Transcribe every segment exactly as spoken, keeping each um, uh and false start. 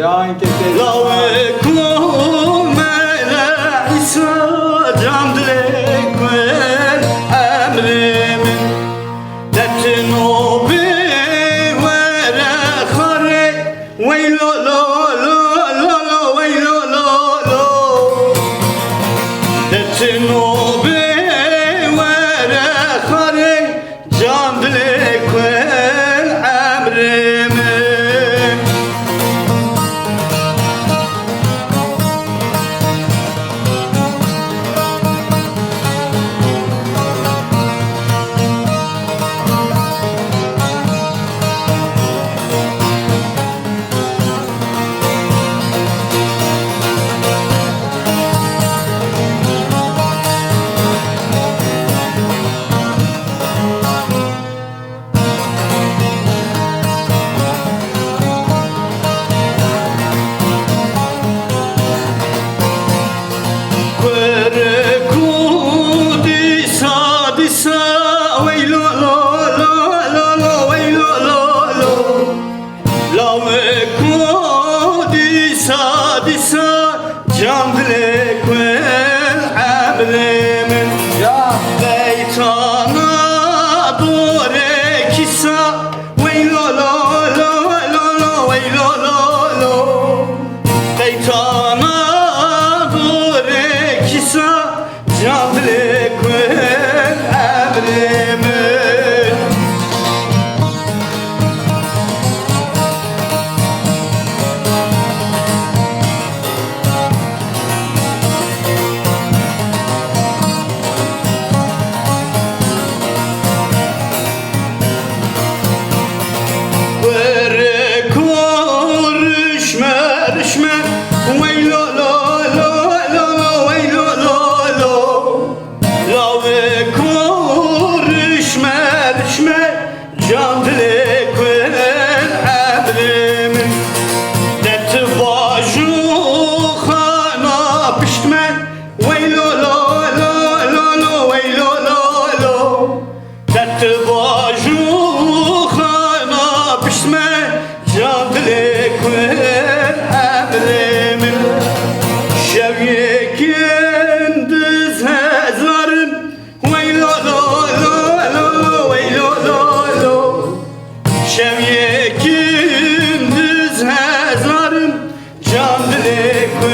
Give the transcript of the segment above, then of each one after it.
Can keke. Weylo lo lo lo lo, weylo lo lo. Dertino bê were xarê, can dilê ku emrê min. Kur ku dîsa, dîsa, weylo lo lo lo lo, weylo lo lo. Lawê ku dîsa, dîsa, can dilê ku emrê min. Ya. Beytana dorê kîsa, weylo lo lo lo lo, weylo lo lo. Beytana dorê kîsa, can dilê ku emrê min. Were ku rişme, rişme, weylo lo lo lo lo, weylo lo lo. Lawê ku rişme, rişme, can dilê ku emrê min. Dert bajû xana pişt me, weylo lo lo lo lo, weylo lo lo. Dert bajû xana pişt me, can dilê ku emrê min. Şev yekîn diz hezarin, weylo lo lo lo lo, weylo lo lo. Şev yekîn diz hezarin, can dilê ku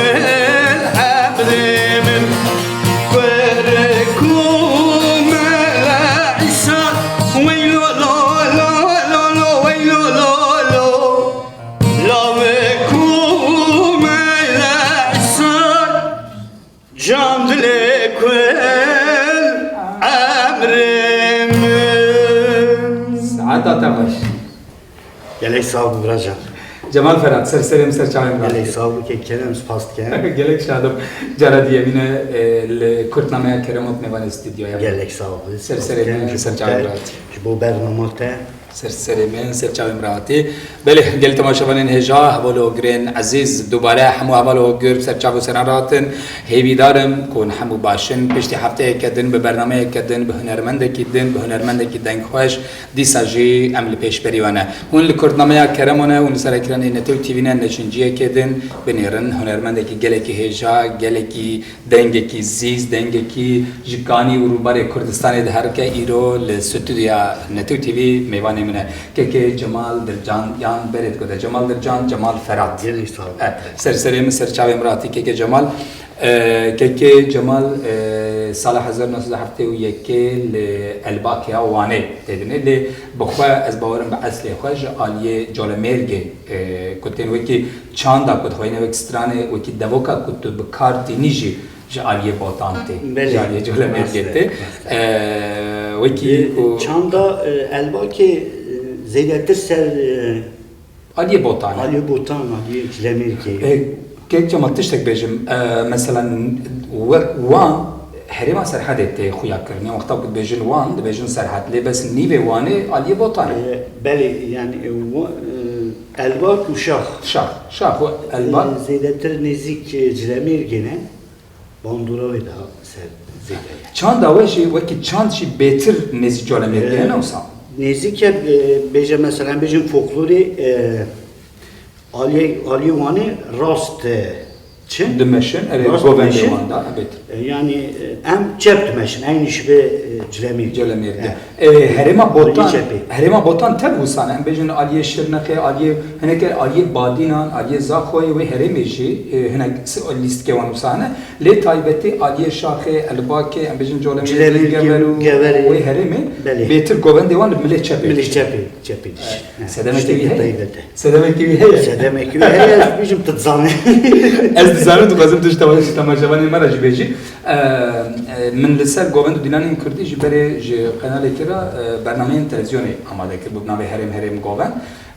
emrê min. Kur ku mele Îsa, weylo lo lo lo lo, weylo lo lo. Lawê ku mele Îsa, can dilê ku emrê min. Saeta te xweş. Gelek sağ ol biracan. Cemal Ferhat, ser serê min, ser çavê min. Gelek sağ ol, kek Kerem, spas dikim. Gelek şad im. Cara diyemîne, e, li Kurtnameya Kerem ot mêvanê stûdyoya. Gelek sağ ol. Ser serê min, ser çavê min. Ji bo bernama te. Ser serê min, ser çavê min re hatî. Belê, gelî temaşevanên hêja, heval û ogirên ezîz, dubare hemû heval û ogir ser çav û seran re hatin. Hêvîdar im ku hûn hemû baş in. Piştî hefteyeke din bi bernameyeke din, bi hunermendekî din, bi hunermendekî dengxweş, dîsa jî em li pêşberî we ne. Hûn li Kurtnameya Keremo ne, hûn li ser ekranê Netew T V ne, neşinciyekê din binêrin. Hunermendekî gelekî hêja, gelekî dengekî zîz, dengekî ji kanî û rûbarê Kurdistanê diherike, îro li stûdyoya Netew T V mêvanê min e. Keke Cemal Dircan, yan berê digote Cemal Dircan, Cemal Ferhat. Gelek sağ ol. E, ser serê min, ser çavê min re hatî keke Cemal. E, keke Cemal, e, sala hezar neh sed û heftê û yekê li Elbakê ya Wanê tê dinê. Lê bi xwe ez bawerim bi eslê xwe ji aliyê Colemêrgê, e, ku tên wekî çanda ku dixweyne wek stranê, wekî devoka ku tu bi kar tînî jî ji aliyê Botan tê. Belê. Ji aliyê Colemêrgê tê. Rast e, rast e. E, Wekî ku çanda, e, Elbakê, e, zêdetir ser, e, Aliyê Botan e. Aliyê Botan, Aliyê Cilemêrgê. E, kek Cemal, tiştek bêjim. E, mesela, wek Wan, herêma Serhedê tê xuya kirin. Yan wexta ku dibêjin Wan, dibêjin Serhed. Lê bes nîvê Wanê Aliyê Botan e. E, belê, yani, e, Wa-, e, Elbak û Şax. Şax, Şax û Elbak. E, zêdetir nêzîk, e, Cilemêrgê ne. Bandora wê daha ser zêde ye. Çanda we jî wekî çand jî bêtir nêzî Colemêrgê ne wisa? Nêzîk e, e, bêje mesela, em bêjin folklorê, e, aliyê, aliyê Wanê rast, e, çi? Dimeşin, evet, govendê wan da, evet. E, yani, e, em çep dimeşin, eynî şibê, e, Cilemêrgê. Cilemêrgê. E, herêma Botan, herêma Botan tev wisa ne, em bêjin aliyê Şirnexê, aliyê, hineke aliyê Badînan, aliyê Zaxoyê wê herêmê jî, e, hinek s-, lîstikê wan wisa ne. Lê taybetî aliyê Şaxê, Elbakê, em bêjin Colemêrgê, Gever û wê herêmê, bêtir govendê wan li milê çepê. Milê çepê, çepê diş. Sedemekî wî heye? Sedemekî wî heye? Sedemekî wî heye, ez bêjim tu dizanî. Ez dizanim, dixwazim tu ji temaşevanên me re jî bêjî. E, e, min li ser govend û dîlanên kurdî ji berê ji qenalekî re, e, bernameyên televîzyonê amade kir, bi navê Herêm Herêm Govend.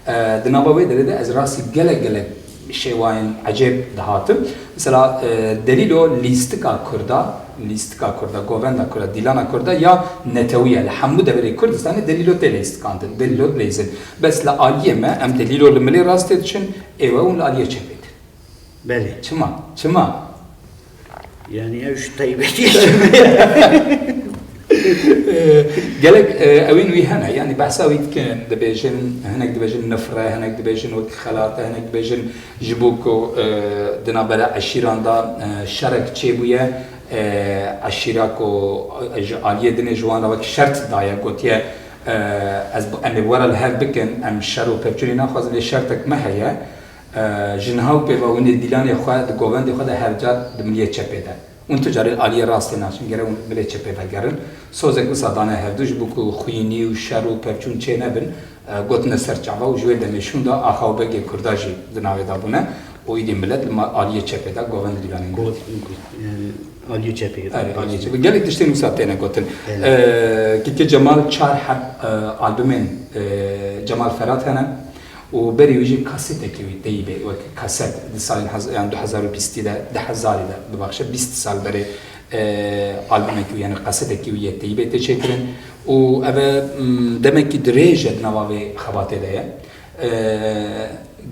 E, di nava wê derê de ez rastî gelek gelek şêwayên ecêb dihatim. Mesela, e, Delîlo lîstika kurda, lîstika kurda, govenda kurda, dîlana kurda ya netewî ye. Li hemû deverê Kurdistanê Delîlo tê lîstikandin, Delîlo dileyzin. Bes li aliyê me, em Delîlo li milê rastê diçin, ê we hûn li aliyê çepê din. Belê. Çima? Çima? Yani ew ji taybetiyê çima? Gelek, e, ewên wî hene. Yani behsa wî dikin, dibêjin, hinek dibêjin nifre, hinek dibêjin wek xelat e, hinek dibêjin ji bo ku, e, di navbera eşîran de, e, şerek çêbûye, e, eşîra ku, e, ji aliyê dinê ji wan re wek şert daye, gotiye, e, ez, em ê bi we re li hev bikin, em şer û pevçûnê naxwazin, lê şertek me heye. E, ji niha û pê ve hûn ê dîlanê xwe di govendê xwe de her car di miliyê çepê de. Hûn tu carê aliyê rastê naçin, gerek hûn milê çepê vegerin. Sozek wisa dane hevdu ji bo ku xwînî û şer û pevçûn çê nebin, e, gotine ser çava û ji wê demê şûnda axa û begê kurda jî di navê de bûne û îdî milet li ma-, aliyê çepê de govend dîlanê. Got, got, yani aliyê çepê. Erê, aliyê çepê. Gelek tiştên wisa têne gotin. Belê. E, Kikê Cemal çar heb, e, albumên, e, Cemal Ferhat hene. Û berî wî jî kasetekî wî teyîbê, wek kaset di salên hez-, yan du hezar û bîstî de, du hezarî de, bibexşe, bîst sal berê, e, albumekî wî, yani kasetekî wî yê teyîbê tê çêkirin. Û ev e, m, demekî dirêj e di nava vê xebatê de ye. E,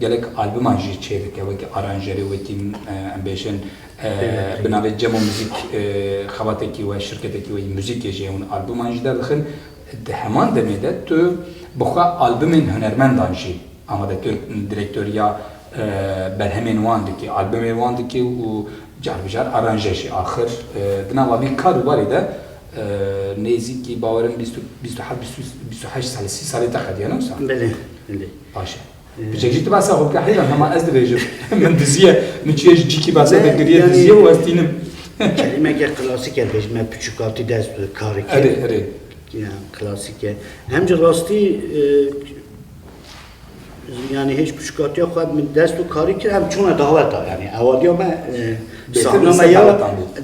gelek albuman jî çêdike, wekî aranjerê, wekî, e, em bêjin, e, bi navê Cemo Muzîk, e, xebatekî we, şirketekî we yî muzîkê jî hûn albuman jî derdixin. Di heman demê de tu bi xwe albumên hunermendan jî amade dikî, direktoriya, e, berhemên wan dikî, albumên wan dikî û car bi car aranje jî. Axir, e, di nava vî kar û barê de, e, nêzîkî bawerin bîst, bîst û heft, bîst, bîst û heşt salê, sî salê te qediya, ne wisa? Belê, belê. Baş e. Ee, Piçek jî tu behsa xwe bike heyran, hema ez dibêjim. Min diziye, min çiye ji cîkî behsa te kiriye, yani, diziye û ez tînim. Kelîmeke klasîk e, bêjime piçûkatî dest bi karî kir. Erê, erê. Yani klasîk e. Hem ji rastî, e, yani hêj piçûkatiya xwe min dest û karî kir, hem çûne daweta, yani ewadiya me, e, sahna me ya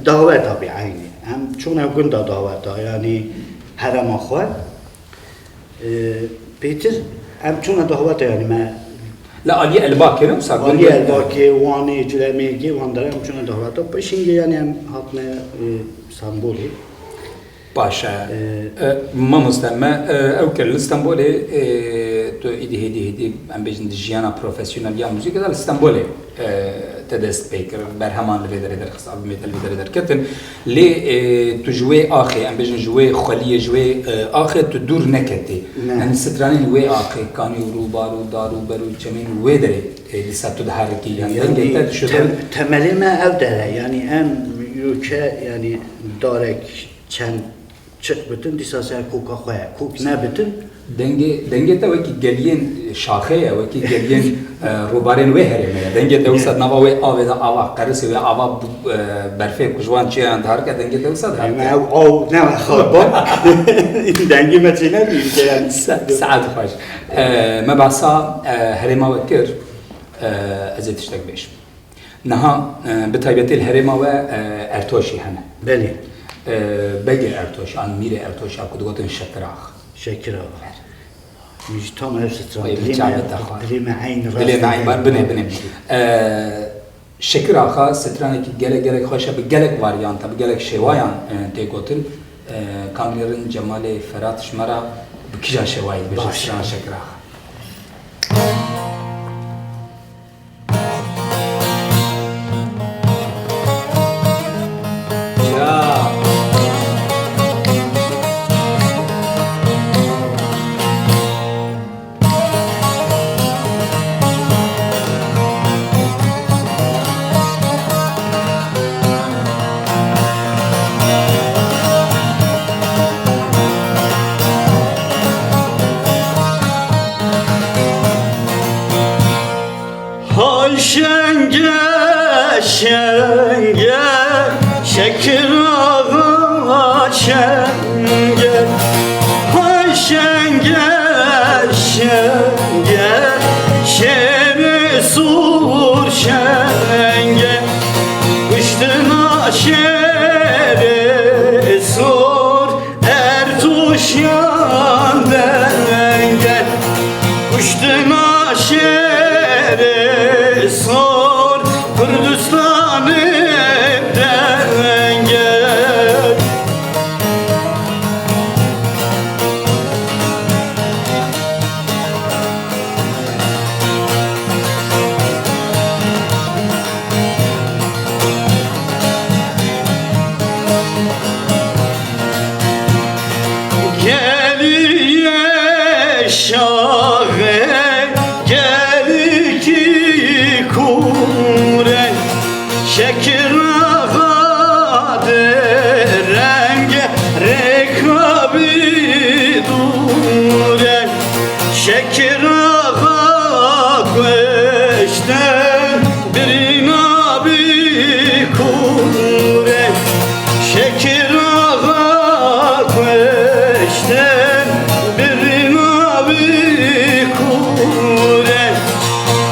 daweta bî eynî. Hem çûne gunda daweta, yani herema xwe. Ee, pêtir em çûne daweta, yani me Li aliyê Elbakê ne wisa? Aliyê Elbakê, Wanê, Cilemêrgê, wan dere em çûne daweta. Pişingê yani em hatine, e, Stenbolê. Baş e. Ee, E, mamoste me, e, ew kir li Stenbolê, e, tu îdî hêdî hêdî em bêjin di jiyana profesyonel ya muzîkê de li Stenbolê, e, te dest pê kir, berheman li vê derê derxist, albumê te li vê derê derketin. Lê, e, tu ji wê axê, em bêjin ji wê xweliyê, ji wê, e, axê tu dûr neketî. Ne. Em stranên wê axê, kanî û rûbar û dar û ber û çemên wê derê, e, dîsa tu diherikî. Yan dengê te dişibe. Tem-, temelê me ev dere, yani em yoke, yani darek çend çiq bitin, dîsa ser koka xwe ye. Kok nebitin. Dengê, dengê te wekî geliyên şaxê ye, wekî geliyên, e, rûbarên wê herêmê ye. Dengê te wisa di nava wê avê de ava qerisê, wê ava b-, e, berfê ku ji wan çiyan diherike, dengê te wisa diherike. Em ew aw ne xalba. Dengê me çê nebî, yani. Se-, saet xweş. E, me behsa, e, herêma we kir, e, ez ê tiştek bêjim. Niha, e, bi taybetî li herêma we, e, Ertoşî hene. Belê. E, Begê Ertoş, an Mîrê Ertoş a ku digotin Şekir Axa. Şekir Axa. Min jî tam ev stran Ay, dilê me, çavê te xwe. Dilê me eyn Dilê me eyn, binê, binê. E, Şekir Axa stranekî gelek, gelek xweş e, bi gelek varyanta, bi gelek şêwayan, e, tê gotin. E, Kamilê Rind, Cemalê Ferat ji me re bi kîjan şêwayî dibêje Baş. Stran Şekir Axa? Hay şenge, şenge, Şekir Axa şenge. Hay şenge, şenge, şêrê sor şenge. Kuştina şêrê sor, Ertuşan denge, kuştina şêrê sor, Kurdistanê denge. Geliye şaxê gelikî kûr e, Şekir Axa derenge rêka bî dûr e. Şekir Axa kuştin birîna bî kûr e. Şekir Axa kuştin birîna bî kûr e.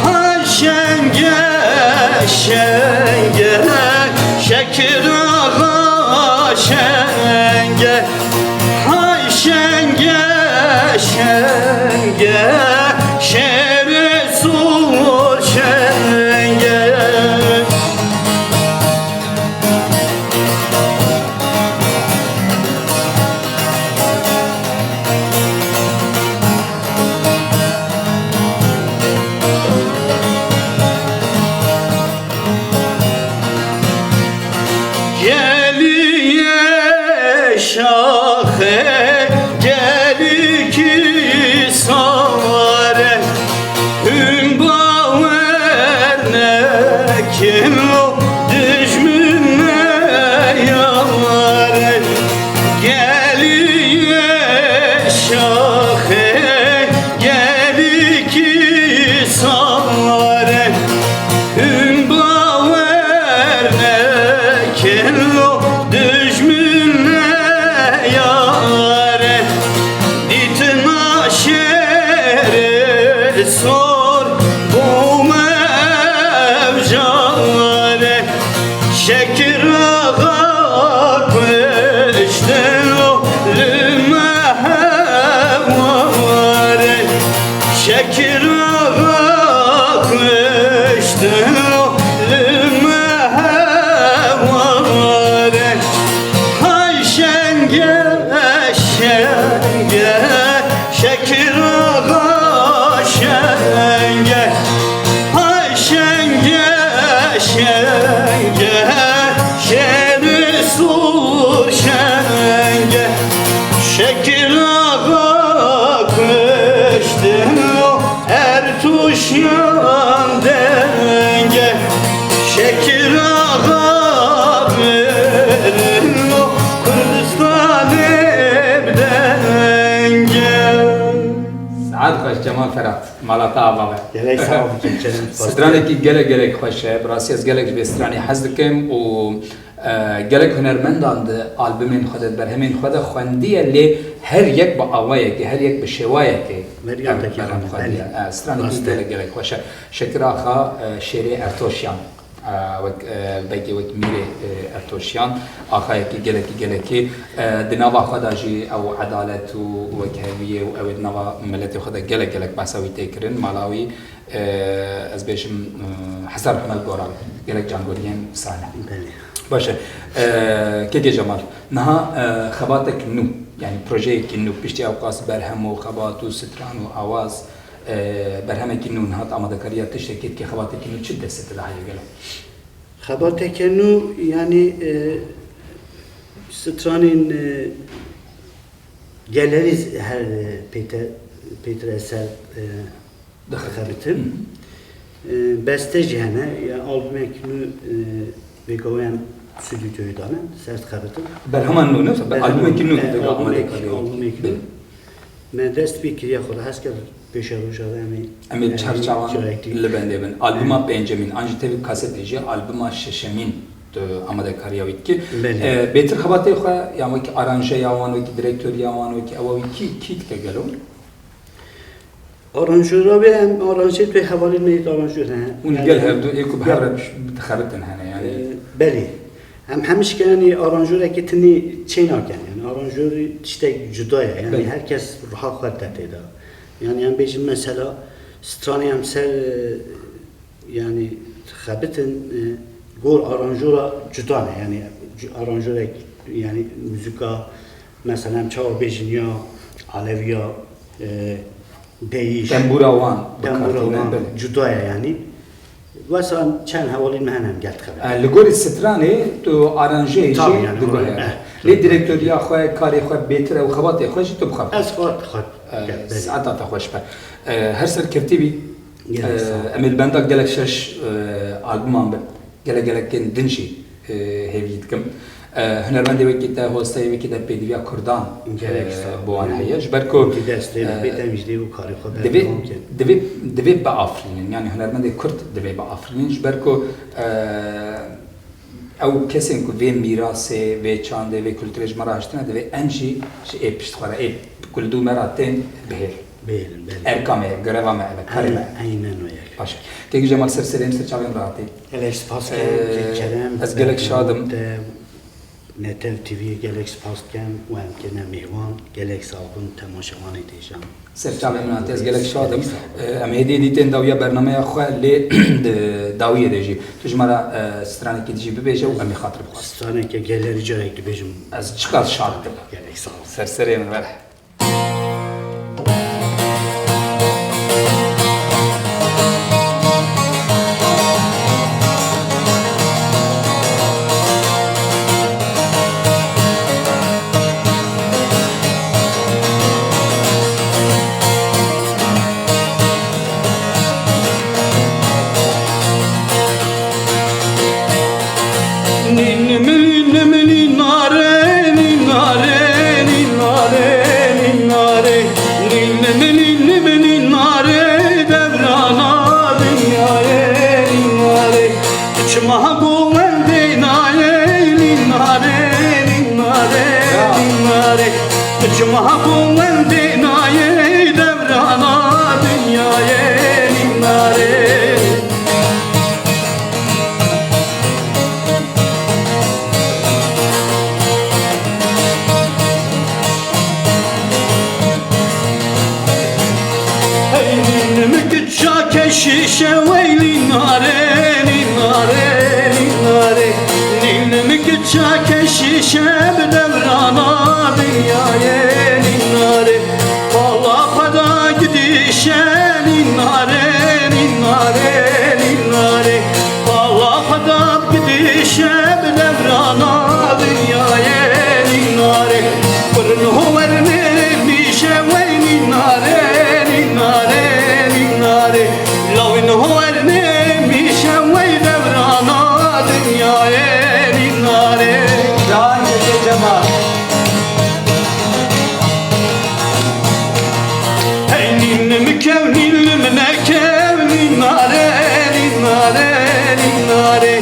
Hay şenge, şenge, Şekir Axa şenge. Hay şenge, şenge, şêrê sor şenge. Geliye şaxê gelikî sar e, hûn bawer nekin, o dijmin ne yar e. Geliye şaxê gelikî sar e, hûn bawer nekin, o dijmin ne yar e. Dîtina şêrê sor bû me ev car e. Şekir Axa kuştin, o li me hewar e. Şekir Axa kuştin, o li me hewar e. Hay şenge, şenge, Şekir Axa şenge. Hay şenge, şenge, şêrê sor şenge. Şekir Axa kuştin, o Ertuşan denge. Şekir Axa birin, o Kurdistanê bi denge. Saet xweş Cemal Ferat. Mala te ava be. Gelek sağ olun, Türkçenin. Stranekî gelek gelek xweş e. Bi rastî ez gelek ji vê stranê hez dikim û, e, gelek hunermendan di albumên xwe de, di berhemên xwe de xwendiye, lê her yek bi awayekê, her yek bi şêwayekê Meryem ev Tekî berhem Xanım, xwendiye. belê. E, stranekî Rast e. gelek gelek xweş e. Şekir Axa, e, şêrê Ertoşyan. e, wek, e, belkî wek Mîrê, e, Ertoşiyan, axayekî gelekî, gelekî, e, di nava xwe de jî ew edalet û wekheviyê û ew ê di nava miletê xwe de gelek, gelek behsa wî tê kirin. Mala wî, e, ez bêjim, e, Hesen Rehmet Goral, gelek can goriyên sane. Belê. Baş e. E, Kekê Cemal, niha, e, xebatek nû, yanî projeyekî nû, piştî ewqas berhem û xebat û stran û awaz, e, berhemekî nû niha amadekariya tiştekî dike, xebatekî nû çi destê te de heye gelo? Xebateke nû, yanî, e, stranên, e, gelerî her, e, pête-, pêtir ez ser, e, dixebitim. Hı hı. E, beste jî hene, ya albumek nû, e, vêga wê em stûdyoyê dane, ser dixebitim. Berhema nû ne? Be-, albumekî nû, e, vêga albumekî, amadekariya. Albumekî nû. Be. Me dest pê kiriye xwe, hez kir pêşeroja de em ê, em ê, e, çar çavan li bendê bin. Albuma, e, pêncemîn, an jî tevî kasetê jî albuma şeşemîn tu amadekariya wî dikî. Belê. E, bêtir xebatê xwe, yan wekî aranjeya wan, wekî direktoriya wan, wekî ewa wî kî, kî dike gelo? Aranjora wê em aranjê tu hevalên me yê aranjor he. Hûn gel hevdu ê ku bi hev re dixebitin hene, yanî. E, belê. Em hemişke, yanî, aranjorekî tinî çê nakin. Yanî aranjorî tiştek cuda ye. Yanî her kes ruha xwe te tê de. Yanî em bêjin mesela stranê em ser, e, yanî xebitin, e, gor aranjora cuda ne. Yanî cu-, aranjorek, yanî muzika, mesela em çawa bêjin ya aleviya, e, deyîş. Tembûra wan, tembûra wan cuda ye yanî. Wesa çend hevalên me hene em gel dixebin. E, li gorî stranê tu aranjeyê jî diguhere. Lê direktoriya xwe, karê xwe bêtir ew xebatê xwe jî tu bixwe. Ez xwe, xwe, e, belê. Saeta te xweş be. E, her serkevtî bî. Gelek sağ ol. E, em ê li benda gelek şeş, e, albuman bin. Gelek gelekên din jî, e, hêvî dikim. E, hunermendê wekî te, hosteyê wekî te pêdiviya Kurdan, gelek, e, sağ ol, bi wan heye. Ji ber ku, e, divê, divê, divê biafirînin. Yanî hunermendê Kurd divê biafirînin. Ji ber ku, e, ew kesên ku vê mîrasê, vê çandê, vê kulturê ji me re hiştine, divê em jî ji ê pişt xwe re, ê ku li dû me re tên bihêlin. Bihêlin, belê. Erka me ye, greva me ev e, karê me. Aynen, aynen o yek. Baş e. Kekî Cemal, ser serê min, ser çavên min re hatî. Gelek spas dikim, ee, Kerem, ez gelek şad im. Te, Netew T V'yê gelek spas dikim, we em kirine mêvan, gelek sağ bin temaşevanê têjan. Ser çavên min hatî, ez gelek şad im. Gelek sağ bin. Ee, em hêdî dîtên dawiya bernameya xwe, lê di dawiyê de jî tu ji me re, e, stranekî dijî bibêje û em ê xatir bixwazin. Straneke gelerî carek dibêjim. Ez çiqas şad dikim. Gelek sağ ol. Ser serê min, were. Nînimî, nînimî, nînare, nînare, nînare, nînare. Nînimî, nînimî, nînare, devrana dinyayê, nînare. Çima bo wendê nayê, nînare, nînare, nînare. Çima bo wendê nayê, devrana dinyayê, nînare. Hey, nînimî kiça keşîşe, weylî nare, nînare, nînare. Nînimî kiça keşîşe, bi devrana dinyayê, nînare. Pala xwe da gidîşe, nînare, nînare, nînare. Pala xwe da gidîşe, bi devrana dinyayê, nînare. Kurno wernê mîşe, wey nînare, nînare, nînare. Lawin ho wernê mîşe, wey devrana dinyayê, nînare. Daha Kekê Cemal. Hey, nînimî kev, nînimî nekev, nînare, nînare, nînare.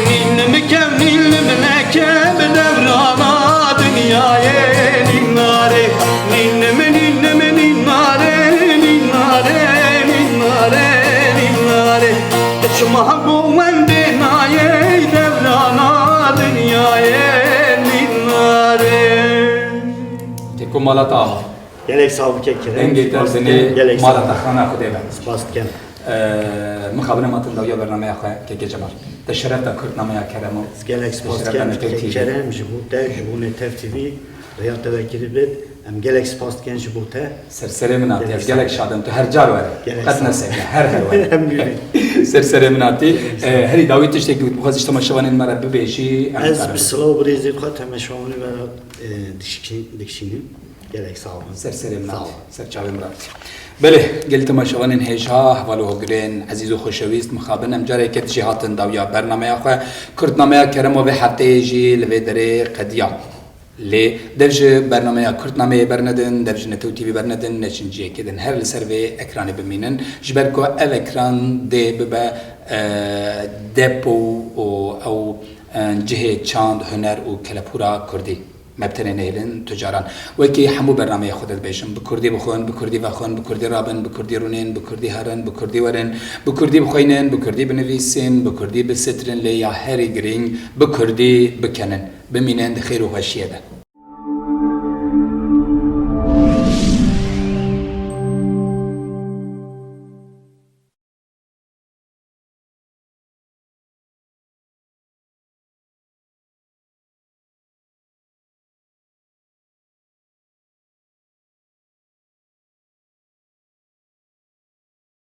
Nînimî kev, nînimî nekev, bi devrana dinyayê, nînare. Nînimî, nînimî Mala te ava. Gelek sağ ol kek Kerem. Dengê te Spas dinê dikem. Gelek sağ mala ol. te xana Xwedê be. Spas dikem. Mixabin em hatin dawiya bernameya xwe keke Cemal. Te şeref da Kurd nameya Keremo. Gelek spas Şeref da dikem Netew kek T V. Kerem ji bo te, ji bo Netew T V. Rêya te vekirî bit. Em gelek spas dikin ji bo te. Ser serê min hatî. Gelek Ez gelek sağ ol. Şad im. Tu her car were. Gelek Qet sağ ol. Nesebî. Her her were. Em bînin. Ser serê min hatî. E, herî dawî tiştekî ku dixwazî ji temaşevanên me re bibêjî, em Ez karin. Bi silav û rêzê xwe temaşevanê me re e, dişikî- dikişînim. Gelek sağ olun. Ser serê min Sağ hatî. ol. Ser çavê min hatî. Belê, gelî temaşevanên hêja, heval û hogirên, ezîz û xoşewîst, mixabin em careke dijî hatin dawiya bernameya xwe, Kurd nameya Keremo vê hefteyê jî li vê derê qediya. Lê dev ji bernameya Kurd nameyê bernedin, dev ji Netew T V bernedin, neçin ciyekê din. Her li ser vê ekranê bimînin. Ji ber ku ev ekran dê bibe, e, depo û ew, e, cihê çand, huner û kelepûra Kurdî. Me bi tenê nehêlin tu caran. Wekî hemû bernameyê xwe de dibêjim. Bi Kurdî bixwin, bi Kurdî vexwin, bi Kurdî rabin, bi Kurdî rûnên, bi Kurdî herin, bi Kurdî werin, bi Kurdî bixwînin, bi Kurdî binivîsin, bi Kurdî bisitin, lê ya herî girîng, bi Kurdî bikenin. Bimînin di xêr û xweşiyê de.